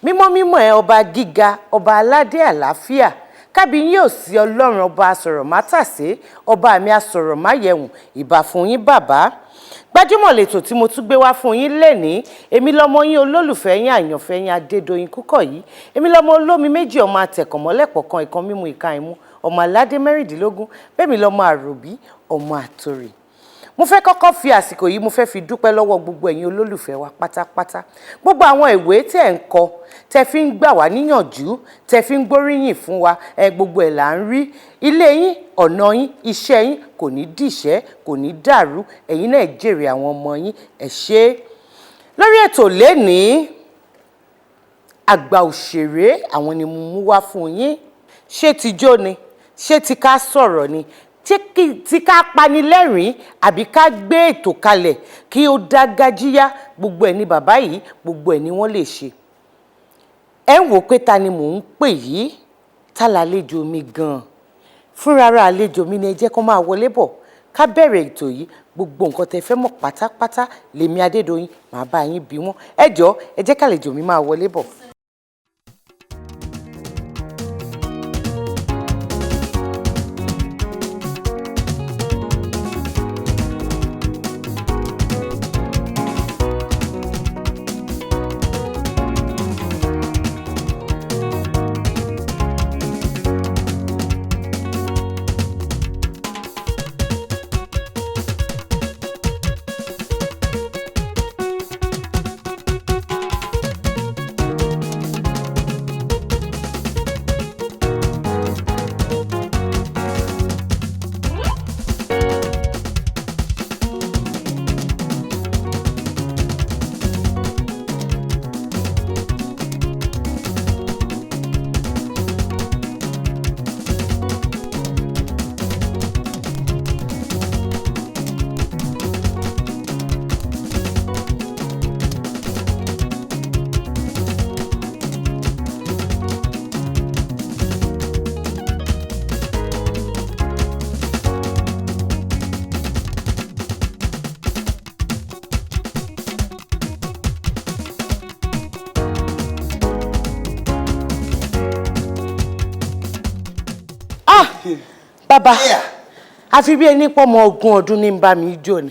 Mímọ́ mímọ́ ẹ, ọba gíga, ọba aládé àlàáfíà, kábí yín ò sí Ọlọ́run, ọba asọ̀rọ̀mátàsé, ọba mi asọ̀rọ̀máyẹ̀wùn, ìbà fún yín, bàbá. Gbajúmọ̀ lẹ́tọ̀ tí mo tún gbé wá fún yín lẹ́ni. Èmi lọ́mọ yín, olólùfẹ́ yín, àyànfẹ́ yín, Adédoyin Kúkọ̀yí. Èmi lọ́mọ olómi méjì, ọmọ atẹ̀kànmọ́lẹ̀pọ̀ kan, ìkan mímu, ìka ìmú, ọmọ aládé 16. Bẹ́ẹ̀ mi lọ́mọ àròbí, ọmọ àtòrè. Mo fẹ́ kọ́kọ́ fi àsìkò yìí, mo fẹ́ fi dúpẹ́ lọ́wọ́ gbogbo ẹ̀yin olólùfẹ́ wa pátápátá, gbogbo àwọn ìwé tẹ́ ẹ̀ ń kọ, tẹ́ fi ń gbà wá níyànjú, tẹ́ fi ń gbóríyìn fún wa. Ẹ gbogbo ẹ̀ là ń rí. Ilé yín, ọ̀nà yín, iṣẹ́ yín kò ní dìṣẹ́, kò ní dàrú. Ẹ̀yin náà jèrè àwọn ọmọ yín. Ẹ ṣé. Lórí ètò lénìí, àgbà òṣèré àwọn ni mo mú wá fún yín. Ṣé tijó ni? Ṣé ti ká sọ̀rọ̀ ni? Tí ká panilẹ́rìn, àbí ká gbé ètò kalẹ̀ kí ó dá gájíyá? Gbogbo ẹ̀ ní bàbá yìí, gbogbo ẹ̀ ni wọ́n lè ṣe. Ẹ ń wò pé ta ni mò ń pè yìí, ta làlejò mi gan-an? Fúnrara àlejò mi ni ẹ jẹ́ kó máa wọlé bọ̀, ká bẹ̀rẹ̀ ètò yìí. Gbogbo nǹkan tẹ́ fẹ́ mọ̀ pátápátá, lèmi Adédoyin màá bá yín bí wọ́n. Ẹ jọ̀ọ́, ẹ jẹ́ kàlejò mi máa wọlé bọ̀. Ah, bàbá, àfi bí ẹni pọ́mọ 20 ọdún ní bá mi jó ni.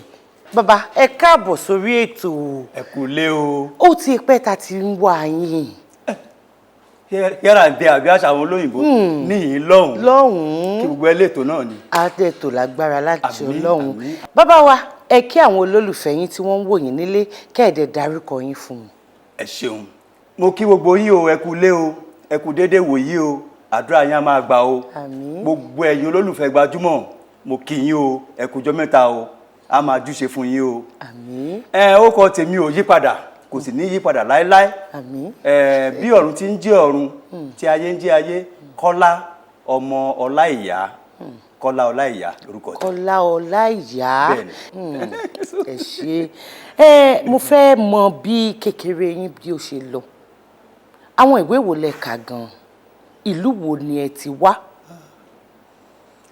Bàbá, ẹ káàbọ̀ sórí ètò. Ẹ kú lé o. Ó ti pẹ́ ta ti ń wá yín. Yàrá ń dé àbí àṣà àwọn olóyìnbó níyìn lọ́hùn. Lọ́hùn. Kí gbogbo ẹlẹ́tò náà ni. Àtẹ̀tò lágbára láti Àmín, Ọlọ́hun. àmín. Bàbá wa, ẹ kí àwọn olólùfẹ́ yín tí wọ́n ń wò yín nílé, kẹ́ẹ̀dẹ̀ dárúkọ yín fún mi. Ẹ ṣeun, mo kí gbogbo yín o. Ẹ kú lé o, ẹ kú déédéé wò yí o. Àdúrà yín á máa gbà o. Àmín. Gbogbo ẹ̀yin olólùfẹ́ Gbajúmọ̀, mo kí yín o. Ẹ kú ọjọ́ mẹ́ta o, á máa júṣe fún yín o. Àmín. Ẹ ó kọ tèmi ò yípadà, kò sì ní yípadà láéláé. Àmín. Ẹ bí ọ̀run ti ń jẹ́ ọ̀run, tí ayé ń jẹ́ ayé, Kọ́lá ọmọ Ọláìyá, Kọ́lá Ọláìyá lórúkọ tèmi. Kọ́lá Ọláìyá. Bẹ́ẹ̀ni. Ẹ ṣé. Ẹ mo fẹ́ mọ bí kékeré yín bí ó ṣe lọ. Àwọn ìwé wo lẹ kà gan? Ìlú wo ni ẹ ti wá?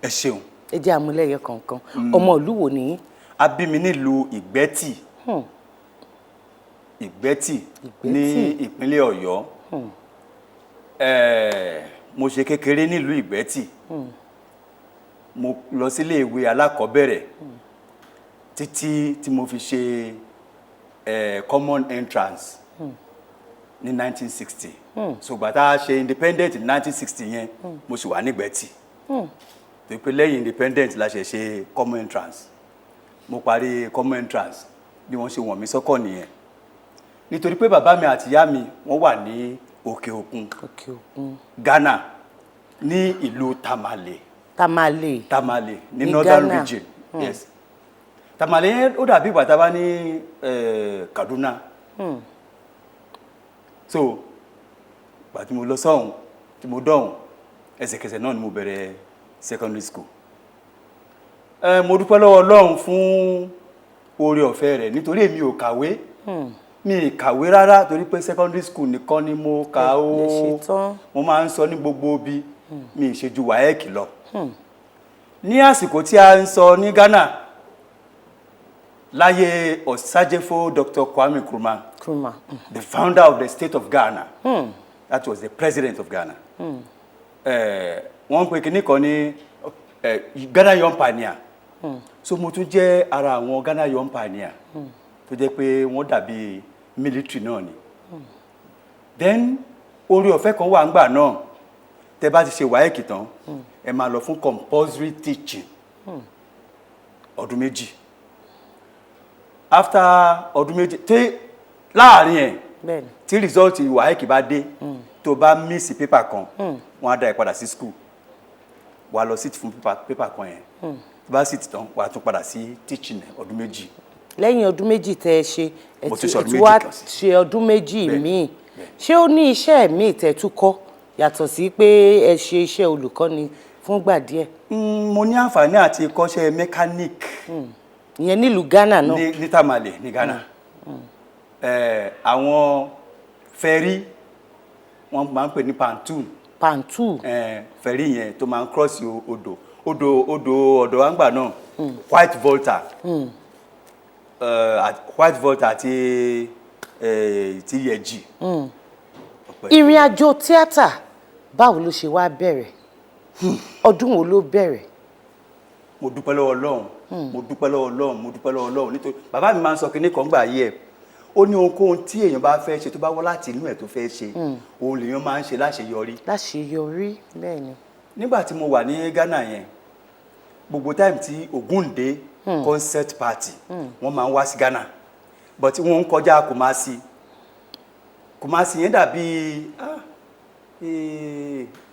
Ẹ ṣeun. Ẹ jẹ́ àmúlẹ̀yẹ kọ̀ọ̀kan. Ọmọ ìlú wo ni yín? A bí mi nílùú Ìgbẹ́tì. Ìgbẹ́tì ní Ìgbẹ́tì. ìpínlẹ̀ Ọ̀yọ́. Mo ṣe kékeré nílùú Ìgbẹ́tì. Mo lọ sílé ìwé alákọ̀ọ́bẹ̀rẹ̀ títí tí mo fi ṣe common entrance ní 1960. So gbà tá a ṣe independent ní 1960 yẹn, mo sì wà nígbẹ́tì, tó pé lẹ́yìn independent la ṣe ṣe common entrance. Mo parí common entrance, bí wọ́n ṣe wọ̀n mí sọ́kọ̀ nìyẹn, nítorí pé bàbá mi àti ìyá mi, wọ́n wà ní òkè òkun. Òkè òkun. Ghana, ní ìlú Tamale. Tamale. Tamale ní Ní Northern Ghana. Region, yes. Tamale yẹn, ó dàbí ìgbà tá a bá ní Kaduna. So ìgbà tí mo lọ sọ́hùn, tí mo dọ̀hùn, ẹsẹ̀kẹsẹ̀ náà ni mo bẹ̀rẹ̀ secondary school. Mo dúpẹ́ lọ́wọ́ Ọlọ́run fún oore ọ̀fẹ́ rẹ̀, nítorí èmi ò kàwé, mi ì kàwé rárá, torí pé secondary school nìkan ni mo kà ó. Lè ṣe tán. Mo máa ń sọ ní gbogbo ibi, mi ì ṣe ju WAEC lọ ní àsìkò tí a ń sọ ní Ghana láyé Ọ̀sájẹ́fó Dr. Kwame Nkrumah, Nkrumah. the founder of the state of Ghana. That was the president of Ghana. Wọ́n ń pè kinní kan ní Ghana Young Pioneer. So mo tún jẹ́ ara àwọn Ghana Young Pioneer tó jẹ́ pé wọ́n dàbí military náà ni. Then orí ọ̀fẹ́ kan wà ńgbà náà, tẹ́ bá ti ṣe WAEC tán, ẹ máa lọ fún compulsory teaching ọdún 2. After ọdún 2, tí láàrin ẹ̀, tí result WAEC bá dé, tó bá miss paper kan, wọ́n á dá ẹ padà sí school, wà á lọ sit fún paper kan yẹn. Tó bá sit tán, wà á tún padà sí teaching ọdún 2. Lẹ́yìn ọdún 2 tẹ́ ẹ ṣe, ẹ Mo ti tún ṣe ẹ ọdún ti 2 wá kan sí. ṣe ọdún 2 Bẹ́ẹ̀, míì. Bẹ́ẹ̀. Ṣé ó ní iṣẹ́ míì tẹ́ tún kọ́ yàtọ̀ sí pé ẹ ṣe iṣẹ́ olùkọ́ni fúngbà díẹ̀? Mo ní àǹfààní àti kọ́ṣẹ́ mechanic. Ìyẹn nílùú Ghana náà? Ní Tamale ní Ghana. Àwọn ferry, wọ́n máa ń pè ní pontoon. Pontoon. Ferry yẹn tó máa ń cross odò ọ̀dọ̀ wa ńgbà náà, White Volta. White Volta àti ti Yẹ̀jì. Ìrìn àjò tíátà, báwo ló ṣe wá bẹ̀rẹ̀? Ọdún wo ló bẹ̀rẹ̀? Mo dúpẹ́ lọ́wọ́ Ọlọ́run, mo dúpẹ́ lọ́wọ́ Ọlọ́run, mo dúpẹ́ lọ́wọ́ Ọlọ́run, nítorí bàbá mi máa ń sọ kinní kan gbà yí ẹ̀, ó ní ohunkóhun tí èèyàn bá fẹ́ ṣe, tó bá wọ́ láti inú ẹ̀ tó fẹ́ ṣe, òun lèèyàn máa ń ṣe láṣeyọrí. Láṣeyọrí, bẹ́ẹ̀ ni. Nígbà tí mo wà ní Ghana yẹn, gbogbo time tí Ògúndé concert party, wọ́n máa ń wá sí Ghana, but wọ́n ń kọjá Kumasi. Kumasi yẹn dàbí,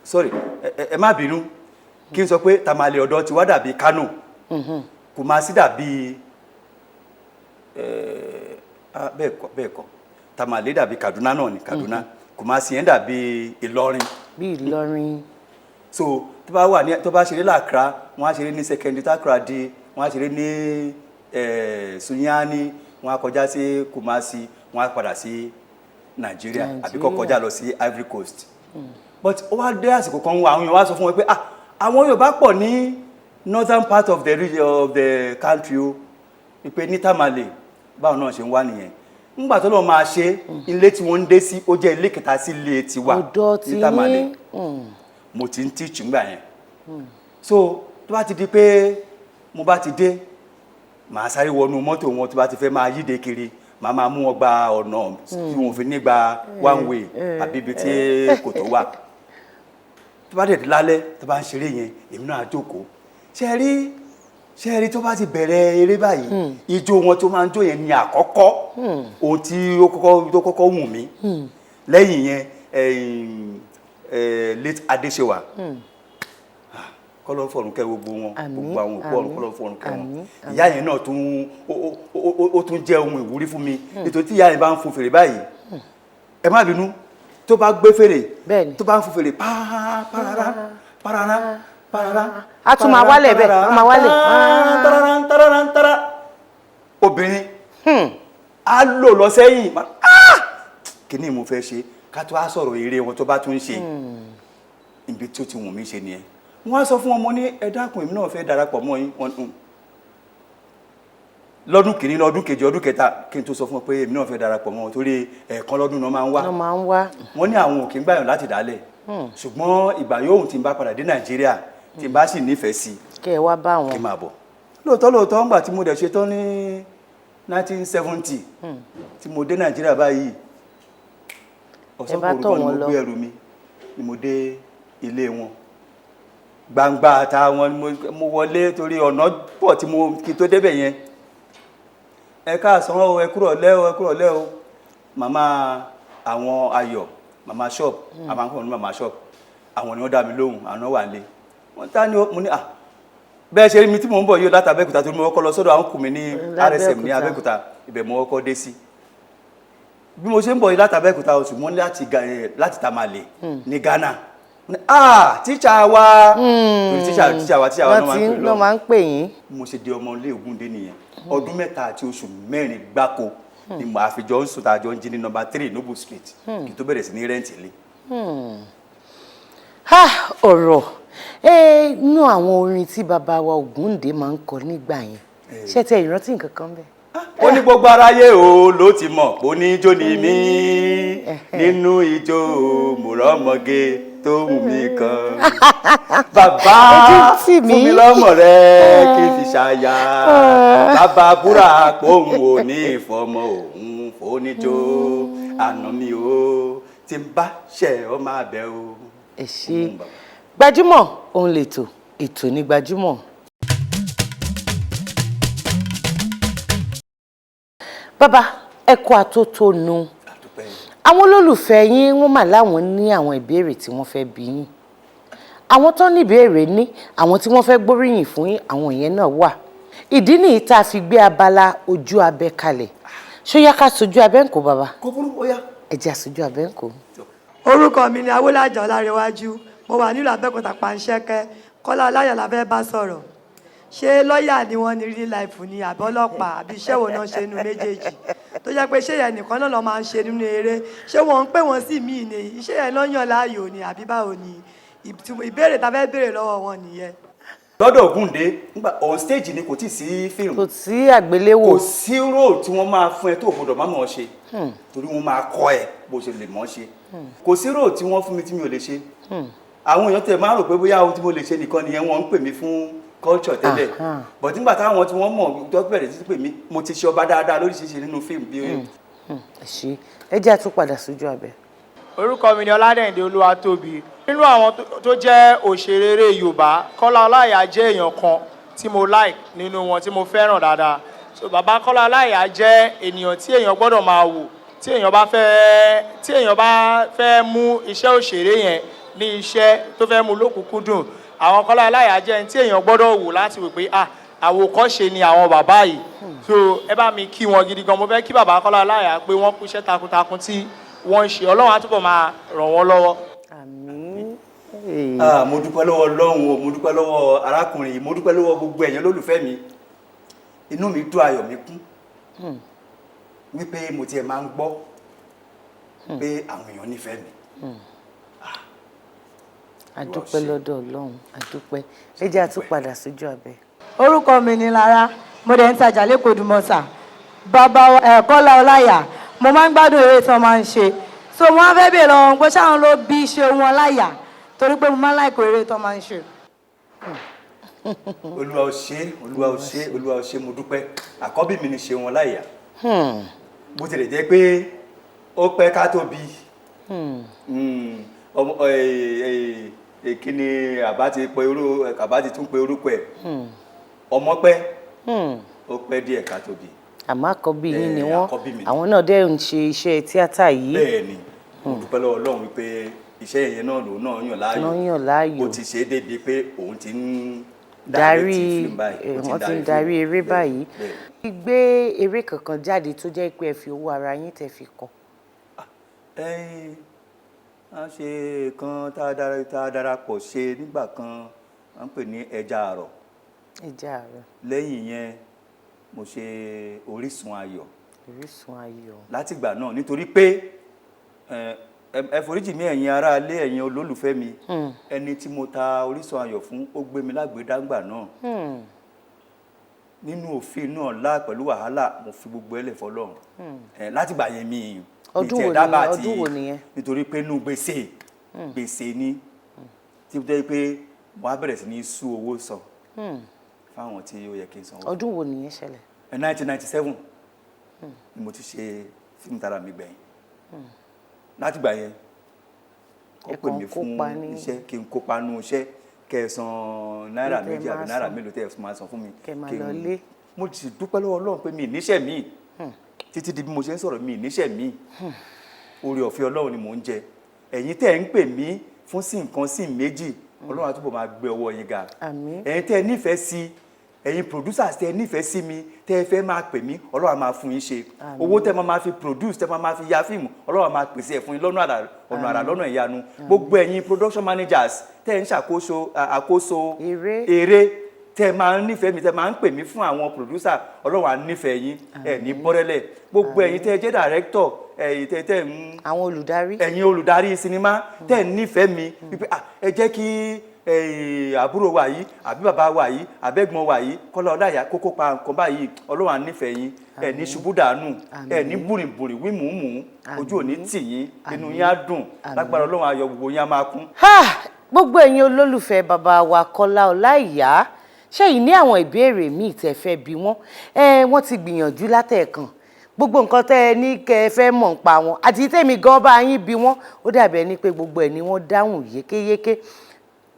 sorry, ẹ má bínú, kí n sọ pé Tamale ọ̀dọ̀ ti wá dàbí Kano, Kumasi dàbí bẹ́ẹ̀ kọ́, bẹ́ẹ̀ kọ́, Tamale dàbí Kaduna náà ni Kaduna, Kumasi yẹn dàbí Ìlọrin. Bí Ìlọrin. So tó bá wà ní, tó bá ṣeré l'Accra, wọ́n á ṣeré ní Sekondi Takoradi, wọ́n á ṣeré ní Sunyani, wọ́n á kọjá sí Kumasi, wọ́n á padà sí Nàìjíríà, àbí kó kọjá lọ sí Ivory Coast. But ó wá dé àsìkò kan, àwọn èèyàn wá sọ fún wọn pé, ah, àwọn Yorùbá pọ̀ ní northern part of the region of the country o, wípé ní Tamale. Báwọn náà ṣe ń wá nìyẹn. Ńgbà tó lọ́ọ́ máa ṣe, ilé tí wọ́n ń dé sí, ó jẹ́ ilé kẹta sí ilé tiwa Ọ̀dọ̀ ti ní Tamale. yín. Mo ti ń teach ngbà yẹn. So tó bá ti di pé mo bá ti dé, màá sáré wọnú mọ́tò wọn tó bá ti fẹ́ máa yíde kiri, màá máa mú wọn gba ọ̀nà tí wọn fi ní gba one way àbí ibi tí kòtò wà. Tó bá dẹ̀ di lálẹ́, tó bá ń ṣeré yẹn, èmi náà á jókòó. Ṣe rí, tó bá ti bẹ̀rẹ̀ eré báyìí, ijó wọn tó máa ń jó yẹn ní àkọ́kọ́ ohun tí ó kọ́kọ́ tó kọ́kọ́ wù mí. Lẹ́yìn yẹn, late Adéṣewà, kọ́lọ́ fọ̀run kẹ́ gbogbo wọn. Àmín, Gbogbo àwọn òkú ọ̀run, àmín, kọ́lọ́ fọ̀run kẹ́ wọn. Àmín. Ìyá yẹn náà tún ó tún jẹ́ ohun ìwúrí fún mi, nítorí tí ìyá yẹn bá ń fún fèrè báyìí, ẹ má bínú, tó bá gbé fèrè, tó bá ń fún fèrè pàá parara parara parara. A tún máa wálẹ̀ bẹ́ẹ̀, a máa wálẹ̀. Tarara tarara tarara, obìnrin á lò lọ sẹ́yìn. Ah, kíní mo fẹ́ ṣe? Ká tó á sọ̀rọ̀ eré wọn tó bá tún ṣe, ibi tí ó ti wù mí ṣe nìyẹn. Wọ́n á sọ fún wọn, mo ní, ẹ dákun, èmi náà fẹ́ darapọ̀ mọ́ yín. Wọn Lọ́dún kìíní, lọ́dún kejì, ọdún kẹta, kí n tó sọ fún ọ pé èmi náà fẹ́ darapọ̀ mọ́ wọn, torí ẹ̀ẹ̀kan lọ́dún náà máa ń wá. Wọ́n máa ń wá. Wọ́n ní àwọn ò kí ń gbàyàn láti dálẹ̀, ṣùgbọ́n ìgbà yóò tí n bá padà dé Nàìjíríà, tí n bá sì nífẹ̀ẹ́ sí i, Kẹ́ ẹ wá bá wọn. kí n máa bọ̀. Lóòótọ́ lóòótọ́, ńgbà tí mo dẹ̀ ṣe tán ní 1970, tí mo dé Nàìjíríà báyìí, ọ̀sán Ẹ bá tọ̀ kòrò ni wọ́n mo lọ. gbé ẹrù mi ni mo dé ilé wọn. Gbangba àtàwọn ni mo wọlé, torí ọ̀nà pọ̀ tí mo kí tó débẹ̀ yẹn. "Ẹ káàsán o, ẹ kúrọ̀ lẹ́ o, ẹ kúrọ̀ lẹ́ o." Màmá àwọn Ayọ̀, màmá shop, àwọn akọ̀wé ní màmá shop, àwọn ni wọ́n dá mi lóhùn. Àwọn wà lé wọ́n tá ní. Mo ní, "À, bẹ́ẹ̀ ṣe rí mi tí mò ń bọ̀ yóò láti Abẹ́òkúta, torí mo kọ́kọ́ lọ sọ́dọ̀ àwọn kù mí ní RSM ní Lábẹ́òkúta. Abẹ́òkúta, ibẹ̀ mo kọ́kọ́ dé sí. Bí mo ṣe ń bọ̀ yìí láti Abẹ́òkúta, oṣù mọ́ láti Tamale ní Ghana." Mo ní, "Ah, tíṣà wa," torí tíṣà wa, tíṣà wa náà Wọ́n máa ń ti pè lọ́ lọ́wọ́. máa ń pè yín. Bí mo ṣe di ọmọ ilé Ògúndé nìyẹn. Ọdún 3 àti oṣù 4 gbáko ni mo àfijọ́ ń sùn, tá a jọ ń jí ní nọ́mbà 3 Noble Street, kí n tó bẹ̀rẹ̀ sí ní rent ilé. Ha, ọ̀rọ̀ ẹ nú àwọn orin tí bàbá wa Ògúndé máa ń kọ nígbà yẹn, ṣé tẹ ìrántí nǹkan kan bẹ́ẹ̀? Ó ní gbogbo aráyé o ló ti mọ̀ pé oníjó ni mí, nínú ijó mòrọ́mọge tó wù mí kan, bàbá Ojú tì mí. fún mi lọ́mọ rẹ kí n fi ṣàyà, bàbá búra pòun ò ní ìfọmọ òun fóníjó, àná mi o tí n bá ṣe ọ máa bẹ o. Ẹ ṣe. Gbajúmọ̀ òun lètò, ètò ní Gbajúmọ̀. Bàbá, ẹ kú àtótónu. Àdúpẹ́. Àwọn olólùfẹ́ yín, wọ́n mà láwọn ní àwọn ìbéèrè tí wọ́n fẹ́ bi yín. Àwọn tó ní ìbéèrè ní, àwọn tí wọ́n fẹ́ gbóríyìn fún yín, àwọn ìyẹn náà wà. Ìdí nìyí tá a fi gbé abala ojú abẹ kalẹ̀. Ṣó yá ká sojú abẹ ń kó, bàbá? Kò burú, ó yá. Ẹ jẹ́ àsojú abẹ ń kó. Orúkọ mi ni Awólájà Ọlárẹwájú. Mo wà nílùú Abẹ́òkúta, Panṣẹ́kẹ́. Kọ́lá Ọláìyá la fẹ́ bá sọ̀rọ̀. Ṣé lọ́ọ̀yà ni wọ́n ní real life ni, àbí ọlọ́pàá, àbí iṣẹ́ wo náà ṣe nínú méjèèjì, tó jẹ́ pé ṣé yẹn nìkan náà lọ́ máa ń ṣe nínú eré? Ṣé wọ́n ń pè wọ́n sí míì ni, iṣẹ́ yẹn lọ́ yàn láàyò ni, àbí báwo ni? Ìbéèrè tá a fẹ́ béèrè lọ́wọ́ wọn nìyẹn. Lọ́dọ̀ Ògúndé nígbà on stage ni, kò tí ì sí fíìmù. Kò sí àgbéléwò. Kò sí role tí wọ́n máa fún ẹ tó o gbọ́dọ̀ má mọ̀ ọ́ ṣe, torí wọ́n máa kọ́ ẹ bó ṣe lè mọ̀ ọ́ ṣe. Kò sí role tí wọ́n fún mi tí mi ò lè ṣe. Àwọn èèyàn tẹ̀ máa rò pé bóyá ohun tí mo lè ṣe nìkan nìyẹn. Wọ́n ń pè mí fún culture tẹ́lẹ̀, but nígbà táwọn tí wọ́n mọ̀ tó bẹ̀rẹ̀ sí pè mí, mo ti ṣe ọba dáadáa lóríṣiríṣi nínú fíìmù bí. Ẹ ṣe, ẹ jẹ́ àtúpadà sójú abẹ. Orúkọ mi ni Ọládẹ̀yìndé Olúwatóbi. Nínú àwọn tó jẹ́ òṣèré eré Yorùbá, Kọ́lá Ọláìyá jẹ́ èèyàn kan tí mo like nínú wọn, tí mo fẹ́ràn dáadáa. So bàbá Kọ́lá Ọláìyá jẹ́ ènìyàn tí èèyàn gbọ́dọ̀ máa wò tí èèyàn bá fẹ́ mú iṣẹ́ òṣèré yẹn ní iṣẹ́ tó fẹ́ mú lókùnkúndùn. Àwọn Kọ́lá Ọláìyá jẹ́ ẹni tí èèyàn gbọ́dọ̀ wò láti wò pé, ah, àwòkọ́ṣe ni àwọn bàbá yìí. So ẹ bá mi kí wọn gidi gan. Mo fẹ́ kí bàbá Kọ́lá Ọláìyá pé wọ́n kú iṣẹ́ takuntakun tí wọ́n ń ṣe. Ọlọ́run á túbọ̀ máa ràn wọ́n lọ́wọ́. Àmín. Ah, mo dúpẹ́ lọ́wọ́ Ọlọ́run o, mo dúpẹ́ lọ́wọ́ arákùnrin yìí, mo dúpẹ́ lọ́wọ́ gbogbo ẹ̀yin olólùfẹ́ mi. Inú mi dùn, ayọ̀ mi kún wípé mo tiẹ̀ máa ń gbọ́ pé àwọn èèyàn nífẹ̀ẹ́ mi. Àdúpẹ́ lọ́dọ̀ Ọlọ́run, àdúpẹ́. Ẹ jẹ́ àtúpadà sójú abẹ. Orúkọ mi ni Lára, mo dẹ̀ ń tajà lẹ́kọ̀ọ́ Ìdúmọ̀tà. Bàbá ẹ̀ Kọ́lá Ọláìyá, mo máa ń gbádùn eré tí wọ́n máa ń ṣe, so mo máa ń fẹ́ bèèrè lọ́wọ́ wọn pé ṣáwọn ló bí ṣe wọn láyà, torí pé mo máa ń like eré tí wọ́n máa ń ṣe. Olúwa ò ṣe, Olúwa ò ṣe, Olúwa ò ṣe, mo dúpẹ́. Àkọ́bí mi ni Ṣeun Ọláìyá. Bó tilẹ̀ jẹ́ pé ó pẹ́ ká tó bí ọmọ ẹ, kí ni àbá ti pe orú, àbá ti tún pe orúkọ ẹ̀, ọmọ pẹ́, ó pẹ́ díẹ̀ ká tó bí. Àmọ́ àkọ́bí yín ni wọ́n. Àkọ́bí mi ni. Àwọn náà dẹ̀ ń ṣe iṣẹ́ tíátà yìí. Bẹ́ẹ̀ ni, mo dúpẹ́ lọ́wọ́ Ọlọ́run wípé iṣẹ́ yẹn náà lòun náà yàn láàyò. Ló yàn láàyò. Ó ti ṣe é débi pé òun ti ń darí direct film báyìí. Ó wọ́n ti ń darí eré fíìmù. báyìí. Bẹ́ẹ̀. Gbé eré kankan jáde tó jẹ́ pé ẹ fi owó ara yín tẹ́ fi kọ? Ẹ̀yin a ṣe kan tá a darapọ̀ ṣe nígbà kan, à ń pè ní Ẹja Àrọ̀. Ẹja Àrọ̀. Lẹ́yìn yẹn, mo ṣe Orísun Ayọ̀. Orísun Ayọ̀. Látìgbà náà, nítorí pé ẹ foríjì mí, ẹ̀yin aráalé, ẹ̀yin olólùfẹ́ mi, ẹni tí mo ta Orísun Ayọ̀ fún, ó gbé mi lágbèdágbà náà. Nínú òfin náà lá pẹ̀lú wàhálà, mo fi gbogbo ẹlẹ̀ fọlọ́run. Ẹ̀, látìgbà yẹn mi Ọdún mi wo tiẹ̀ dábàá nìyẹn? Ọdún wo nìyẹn? Nítorí pé inú gbèsè gbèsè ni, tí ó jẹ́ pé mo á bẹ̀rẹ̀ sí ní sú owó san fáwọn tí ó yẹ kí n sanwó. Ọdún wo nìyẹn ṣẹlẹ̀? 1997 ni mo ti ṣe fíìmù tara mi gbẹ̀yìn. Látìgbà yẹn kọ́ Ẹ pè kàn mí fún kópa ní- iṣẹ́, kí n kópa nú iṣẹ́, kẹsàn náírà Ní tẹ́ 2 àbí máa náírà san. mélòó tẹ́ ẹ máa san fún mi. Kẹ́ máa Kí n- lọ lé. Mo sì dúpẹ́ lọ́wọ́ Ọlọ́run pé mi ì níṣẹ́ mi títí di bí mo ṣe ń sọ̀rọ̀, mi ì níṣẹ́ mi. Oore ọ̀fẹ́ Ọlọ́run ni mò ń jẹ. Ẹ̀yin tẹ́ ẹ̀ ń pè mí fún sí nǹkan sí méjì, Ọlọ́run á túbọ̀ máa gbé ọwọ́ yín ga. Àmín. Ẹ̀yin tẹ́ ẹ nífẹ̀ẹ́ sí, ẹ̀yin producers tẹ́ ẹ nífẹ̀ẹ́ sí mi, tẹ́ ẹ fẹ́ máa pè mí, Ọlọ́run á máa fún yín ṣe. Owó tẹ́ máa fi produce, tẹ́ máa fi ya fíìmù, Ọlọ́run á máa pèsè ẹ̀ fún yín lọ́nà àrà, ọ̀nà àrà, lọ́nà ìyanu. Gbogbo ẹ̀yin production managers tẹ́ ẹ ń ṣàkóso àkóso Eré. eré, tẹ́ ẹ máa ń nífẹ̀ẹ́ mi, tẹ́ ẹ máa ń pè mí fún àwọn producer, Ọlọ́run á nífẹ̀ẹ́ yín, ẹ̀ ní bọ́rẹ́lẹ̀. Gbogbo ẹ̀yin tẹ́ ẹ jẹ́ director, ẹ̀yin tẹ́ ẹ ń Àwọn olùdarí. ẹ̀yin olùdarí sinimá tẹ́ ẹ̀ nífẹ̀ẹ́ mi wípé, "Ah, ẹ jẹ́ kí àbúrò wa yìí, àbí bàbá wa yìí, àbẹ́gbọ́n wa yìí, Kọ́lá Ọláìyá kó kópa nǹkan báyìí," Ọlọ́run á nífẹ̀ẹ́ yín. Ẹ̀ ní ṣubú dànù, ẹ̀ ní bùrìbùrì wímùúmù, ojú ò ní tì yín, inú yín á dùn lágbára Ọlọ́run, ayọ̀ gbogbo yín á máa kún. Ha! Gbogbo ẹ̀yin olólùfẹ́ bàbá wa Kọ́lá Ọláìyá, ṣé yìí ní àwọn ìbéèrè míì tẹ́ fẹ́ bi wọ́n? Ẹ wọ́n ti gbìyànjú látẹ̀ẹ̀kan, gbogbo nǹkan tẹ́ ẹ ní kẹ́ ẹ fẹ́ mọ̀ ń pa wọn àti tèmi gan bá yín bi wọ́n, ó dàbí ẹni pé gbogbo ẹ̀ ni wọ́n dáhùn yékéyéké.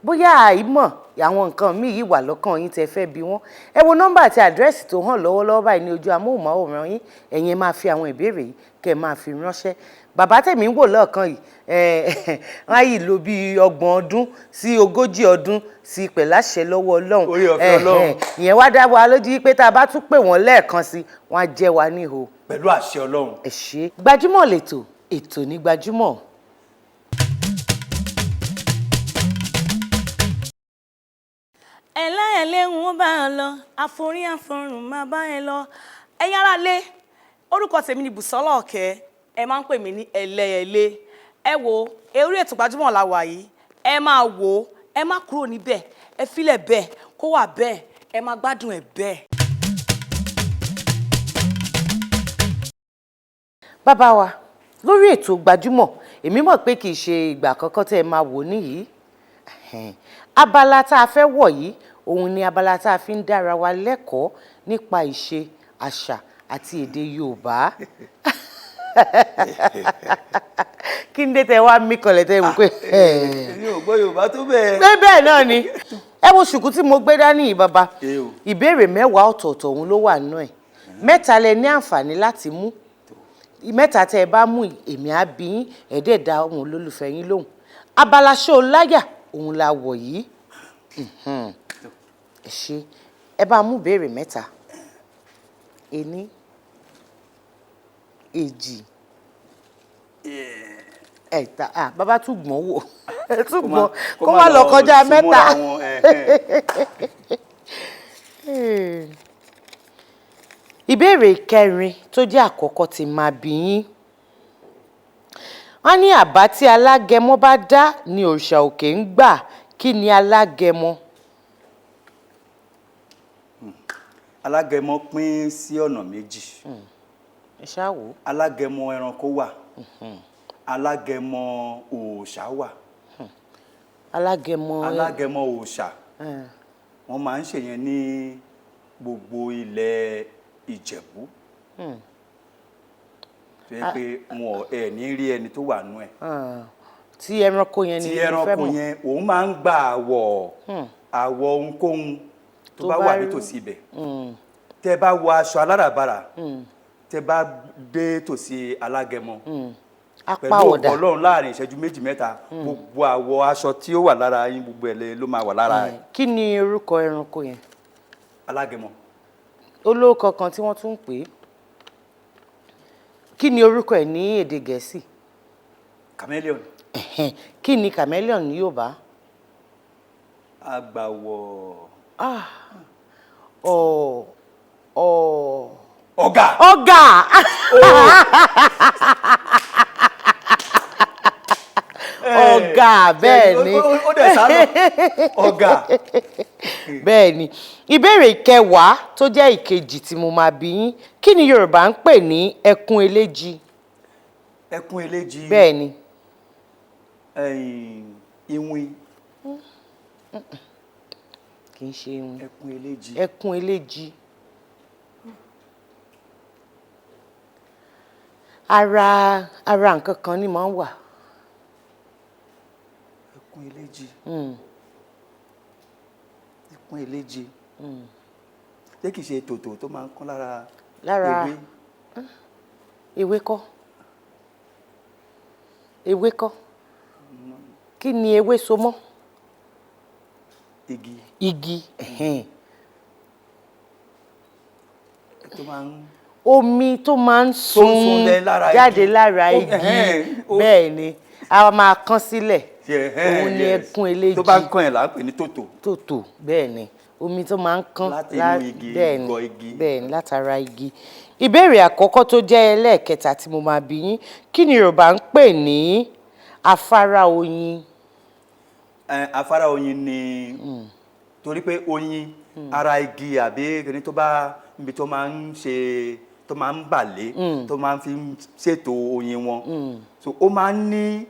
Bóyá àìmọ̀ àwọn nǹkan míì yìí wà lọ́kàn yín tẹ́ fẹ́ bi wọ́n, ẹ wo nọ́mbà àti àdírẹ́sì tó hàn lọ́wọ́lọ́wọ́ báyìí ní ojú amóhùnmáwòrán yín. Ẹ̀yin ẹ máa fi àwọn ìbéèrè yìí kẹ́ ẹ máa fi ránṣẹ́. Bàbá tèmi ń wò lọ́ọ̀kan yìí, wọ́n á yìí lò bí 30 ọdún sí 40 ọdún sí pẹ̀láṣẹ lọ́wọ́ Ọlọ́run. Orí ọ̀fẹ́ Ọlọ́run. Ìyẹn wá dá wa lójú pé tá a bá tún pè wọ́n lẹ́ẹ̀kan sí, wọ́n á jẹ́ wa níhò. Pẹ̀lú àṣẹ Ọlọ́run. Ẹ ṣé. Gbajúmọ̀ lètò, ètò ní gbajúmọ̀. Ẹlẹ́ẹ̀lẹ́ ń bá ẹ lọ, àforí àforùn máa bá ẹ lọ. Ẹ̀yin ará lé, orúkọ tèmi ni Bùsọ́lá Ọ̀kẹ́, ẹ máa ń pè mí ní Ẹlẹ́ẹ̀lẹ́. Ẹ wo orí ètò Gbajúmọ̀ la wà yìí, ẹ máa wò ó, ẹ má kúrò níbẹ̀, ẹ filẹ̀ bẹ́ẹ̀ kó wà bẹ́ẹ̀, ẹ máa gbádùn ẹ̀ bẹ́ẹ̀. Bàbá wa, lórí ètò Gbajúmọ̀, èmi mọ̀ pé kì í ṣe ìgbà àkọ́kọ́ tẹ́ ẹ máa wò níyìí. Ẹ̀hẹ́n. Abala tá a fẹ́ wọ̀ yìí, òun ni abala tá a fi ń dára wa lẹ́kọ̀ọ́ nípa ìṣe, àṣà àti èdè Yorùbá. Kí n dé tẹ wá mí kọlẹ̀ tẹ wò pé Èmi ò gbọ́ Yorùbá tó bẹ́ẹ̀. pé bẹ́ẹ̀ náà ni. Ẹ wo ṣùkú tí mo gbé dání yìí, bàbá. Ẹ o. Ìbéèrè 10 ọ̀tọ̀ọ̀tọ̀ òun ló wà nínú ẹ̀. 3 lẹ ní àǹfààní láti mú. 3 tẹ ẹ bá mú yìí, èmi á bí yín, ẹ̀ẹ́dẹ̀ dá òun olólùfẹ́ yín lóhùn. Abala ṣó láyà òun la wọ̀ yìí. Ẹ ṣé. Ẹ bá mú ìbéèrè 3. 1, 2, 3. Ah, bàbá tún gbọ́n wò, ẹ tún gbọ́n kó má lọ kọjá 3. Súnmọ́ra wọn, ẹ̀hẹ́n. Ìbéèrè kẹrin tó jẹ́ àkọ́kọ́ tí máa bí yín, wọ́n ní àbá tí alágẹmọ bá dá ní òrìṣà òkè ń gbà. Kí ni alágẹmọ? Alágẹmọ pín sí ọ̀nà méjì. Ẹ ṣáà wò ó. Alágẹmọ ẹranko wà, alágẹmọ òòṣà wà. Alágẹmọ. Alágẹmọ òòṣà, wọ́n máa ń ṣèyẹn ní gbogbo ilẹ̀ Ìjẹ̀bú, tó yẹ pé wọn ò ẹ̀ ní rí ẹni tó wà nú ẹ̀. Tí ẹranko yẹn ni Tí mo fẹ́ ẹranko mọ̀. yẹn, òun máa ń gba àwọ̀ ohunkóhun tó Tó bá bá wà rí. nítòsí ibẹ̀. Tẹ́ bá wọ aṣọ aláràbarà, tẹ́ bá dé tòsí alágẹmọ, Apá pẹ̀lú ọ̀dà. ògo Ọlọ́run, láàrin ìṣẹ́jú 2 mẹ́ta, gbogbo àwọ̀ aṣọ tí ó wà lára yín, gbogbo ẹ̀ ló máa wà lára ẹ̀. Kí ni orúkọ ẹranko yẹn? Alágẹmọ. Olóòkọ kan tí wọ́n tún ń pè é, kí ni orúkọ ẹ̀ ní èdè Gẹ̀ẹ́sì? Chameleon. Ẹ̀hẹ́n. Kí ni chameleon ní Yorùbá? Agbàwọ̀. Ọ̀ ọ̀. Ọ̀gá. Ọ̀gá. Ọ̀gá, bẹ́ẹ̀ ni. Ó dẹ̀ sálọ ọ̀gá. Bẹ́ẹ̀ ni. Ìbéèrè ìkẹwàá tó jẹ́ ìkejì tí mo máa bi yín, kí ni Yorùbá ń pè ní ẹkún eléjì? Ẹkún eléjì. Bẹ́ẹ̀ ni. Ẹ̀yìn, iwin. Kì í ṣe iwin. Ẹkún eléjì. Ẹkún eléjì. Ara nǹkan kan ni máa ń wà. Ẹkún eléjì. Ẹkún eléjì. Ṣé kìí ṣe tòtò tó máa ń kán lára Lára ewé? Ewé kọ́. Ewé kọ́. Kí ni ewé so mọ́? Igi. Igi. Ẹ̀hẹ́n. Tó máa ń Omi tó máa ń tó ń sun sun lẹ lára igi. jáde lára igi. Ẹ̀hẹ́n, Bẹ́ẹ̀ ni, a máa kán sílẹ̀. Ẹ̀hẹ́n, Òun ni yes. ẹkún eléjì. Tó bá ń kán ẹ̀ là ń pè ní tòtò. Tòtò, bẹ́ẹ̀ ni, omi tó máa ń kán Láti inú igi, bẹ́ẹ̀ ni, gọ igi. Bẹ́ẹ̀ ni, látara igi. Ìbéèrè àkọ́kọ́ tó jẹ́ ẹlẹ́ẹ̀kẹta tí mo máa bi yín, kí ni Yorùbá ń pè ní afárá oyin? Afárá oyin ni, torí pé oyin ara igi àbí kìnní tó bá níbi tó máa ń ṣe, tó máa ń bàlé, tó máa ń fi ṣètò oyin wọn, so ó máa ń ní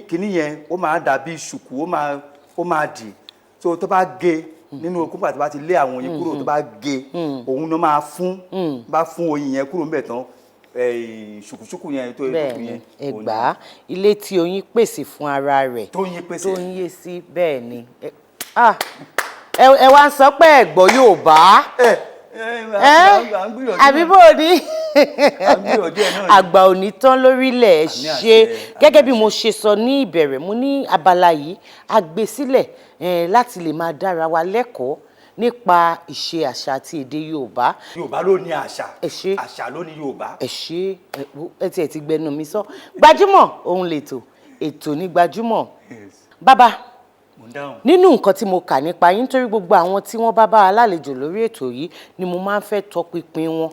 kìnní yẹn, ó máa dàbí ṣùkú, ó máa dì. So tó bá gé nínú okùn pàtó, bá ti lé àwọn oyin kúrò, tó bá gé, òun ló máa fún, bá fún oyin yẹn kúrò níbẹ̀ tán, ṣùkúṣùkú yẹn tó Bẹ́ẹ̀ yẹn ni, ẹgbàá ilé tí oyin pèsè fún ara rẹ̀ tó yin pèsè tó ń yé sí. Bẹ́ẹ̀ ni. Ẹ wá ń sọ pé ẹ̀gbọ́n Yorùbá. Ẹ ẹ à ń gbìyànjú. Àbí bó o ní À ń gbìyànjú ẹ̀ náà ni. Àgbà ò ní tán lórílẹ̀. Ẹ Àmín ṣe. àṣẹ, Gẹ́gẹ́ bí àmín. mo ṣe sọ ní ìbẹ̀rẹ̀, mo ní abala yìí a gbé sílẹ̀ láti lè máa dára wa lẹ́kọ̀ọ́ nípa ìṣe, àṣà àti èdè Yorùbá. Yorùbá ló ní àṣà. Ẹ ṣé. Àṣà ló ní Yorùbá. Ẹ ṣe. Ẹ tiẹ̀ ti gbẹnu mi sọ. Gbajúmọ̀ òun lètò, ètò ní Gbajúmọ̀. Bàbá, Mo ń dáhùn. nínú nǹkan tí mo kà nípa yín, nítorí gbogbo àwọn tí wọ́n bá bá wa lálejò lórí ètò yìí ni mo máa ń fẹ́ tọpinpin wọn,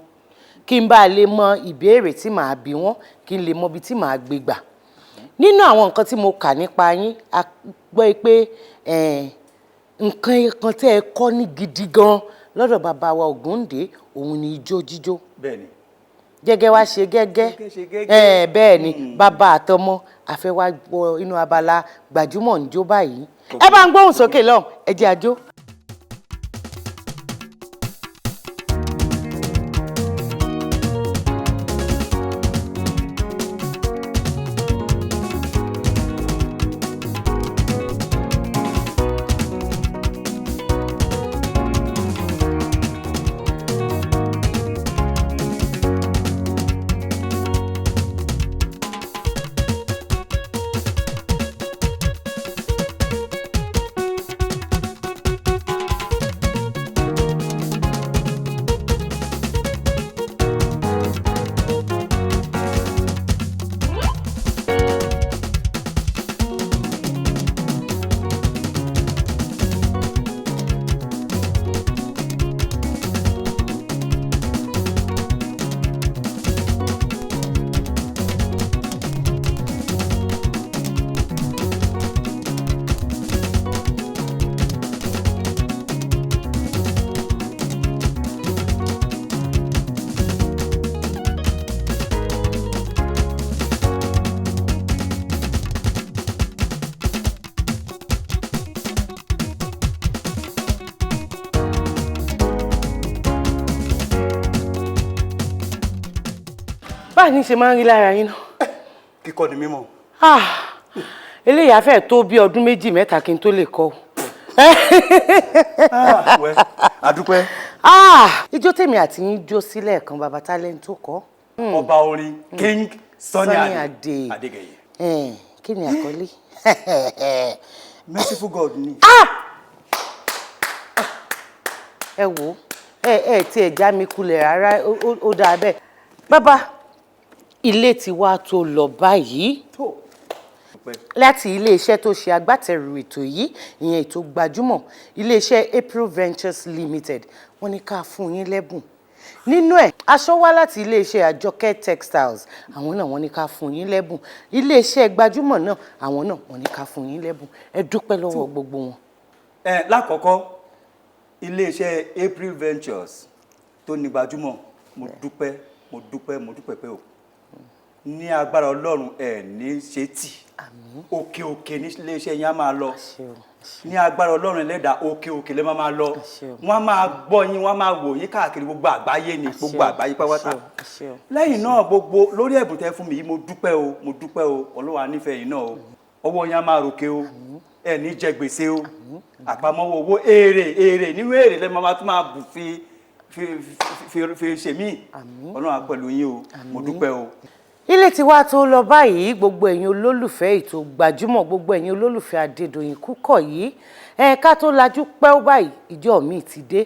kí n bá lè mọ ìbéèrè tí màá bi wọ́n, kí n lè mọ ibi tí màá gbé gbà. Nínú àwọn nǹkan tí mo kà nípa yín, a gbọ́ pé nǹkan kan tẹ́ ẹ kọ́ ní gidi gan lọ́dọ̀ bàbá wa Ògúndé, òun ni ijó jíjó. Bẹ́ẹ̀ni. Gẹ́gẹ́ wá ṣe gẹ́gẹ́. Gẹ́gẹ́ ṣe gẹ́gẹ́. Bẹ́ẹ̀ ni, bàbá àtọmọ àfẹ́ wá wọ inú abala Gbajúmọ̀ ń jó báyìí. Ẹ bá ń gbóhùn sókè lọ́hùn, ẹ jẹ́ àjó. Báyìí ní ṣe máa ń rí lára yín náà. Kíkọ́ ni mímọ̀. Ah, eléyìí á fẹ́ tó bí ọdún 2, 3 kí n tó lè kọ́ o. Ah, wẹ́ adúpẹ́. Ah, ijó tèmi àti yín jó sílẹ̀ kan, bàbá talent tó kọ́. Ọba orin, King Sunny Sunny Adé. Adé. Adégẹyẹ. Kí ni àkọlé? Merciful God ni. Ẹ wò ó, ẹ tí ẹ já mi kulẹ̀ rárá, ó dáa bẹ́ẹ̀. Bàbá, ilé tí wàá tó lọ báyìí Tó láti iléeṣẹ́ tó ṣe agbátẹrù ètò yìí, ìyẹn ètò Gbajúmọ̀, iléeṣẹ́ April Ventures Limited, wọ́n ní ká fún yín lẹ́bùn. Nínú ẹ̀, aṣọ wá láti iléeṣẹ́ Àjọkẹ́ Textiles, àwọn náà wọ́n ní ká fún yín lẹ́bùn. Iléeṣẹ́ Gbajúmọ̀ náà, àwọn náà wọ́n ní ká fún yín lẹ́bùn. Ẹ dúpẹ́ lọ́wọ́ gbogbo wọn. Ẹ lákọ̀ọ́kọ́, iléeṣẹ́ April Ventures tó ní gbajúmọ̀, mo dúpẹ́, mo dúpẹ́, mo dúpẹ́ pé o ní agbára Ọlọ́run ẹ̀ ní ṣe tì. Òkè òkè ní iléeṣẹ́ yẹn á máa lọ. Àṣẹ o. Ní agbára Ọlọ́run ẹlẹ́dàá, òkè òkè lè máa lọ. Àṣẹ o. Wọ́n á máa gbọ́ yín, wọ́n á máa wò yín káàkiri gbogbo àgbáyé ni, gbogbo àgbáyé pátápátá. Àṣẹ o, àṣẹ o. Lẹ́yìn náà, gbogbo lórí ẹ̀bùn tẹ́ fún mi yìí, mo dúpẹ́ o, mo dúpẹ́ o. Ọlọ́run á nífẹ̀ẹ́ yín náà o. Ọwọ́ yín á máa ròkè o, ẹ ní jẹ gbèsè o. Àpamọ́wọ́ owó, èrè èrè nínú èrè lẹ́ máa tún máa bù fi ṣe mí. Ọlọ́run á pẹ̀lú yín o, mo dúpẹ́ o. Ilé tí wàá tó lọ báyìí, gbogbo ẹ̀yin olólùfẹ́ ètò Gbajúmọ̀, gbogbo ẹ̀yin olólùfẹ́ Adédoyin Kúkọ̀yí, ẹ ká tó lajú pẹ́ ó báyìí, ìjọ mi ti dé.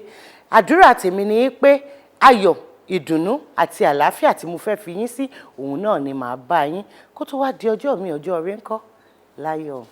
Àdúrà tèmi ni pé ayọ̀, ìdùnnú àti àlàáfíà tí mo fẹ́ fi yín sí òun náà ni màá bá yín kó tó wá di ọjọ́ mi, ọjọ́ orí ńkọ́ láyọ̀.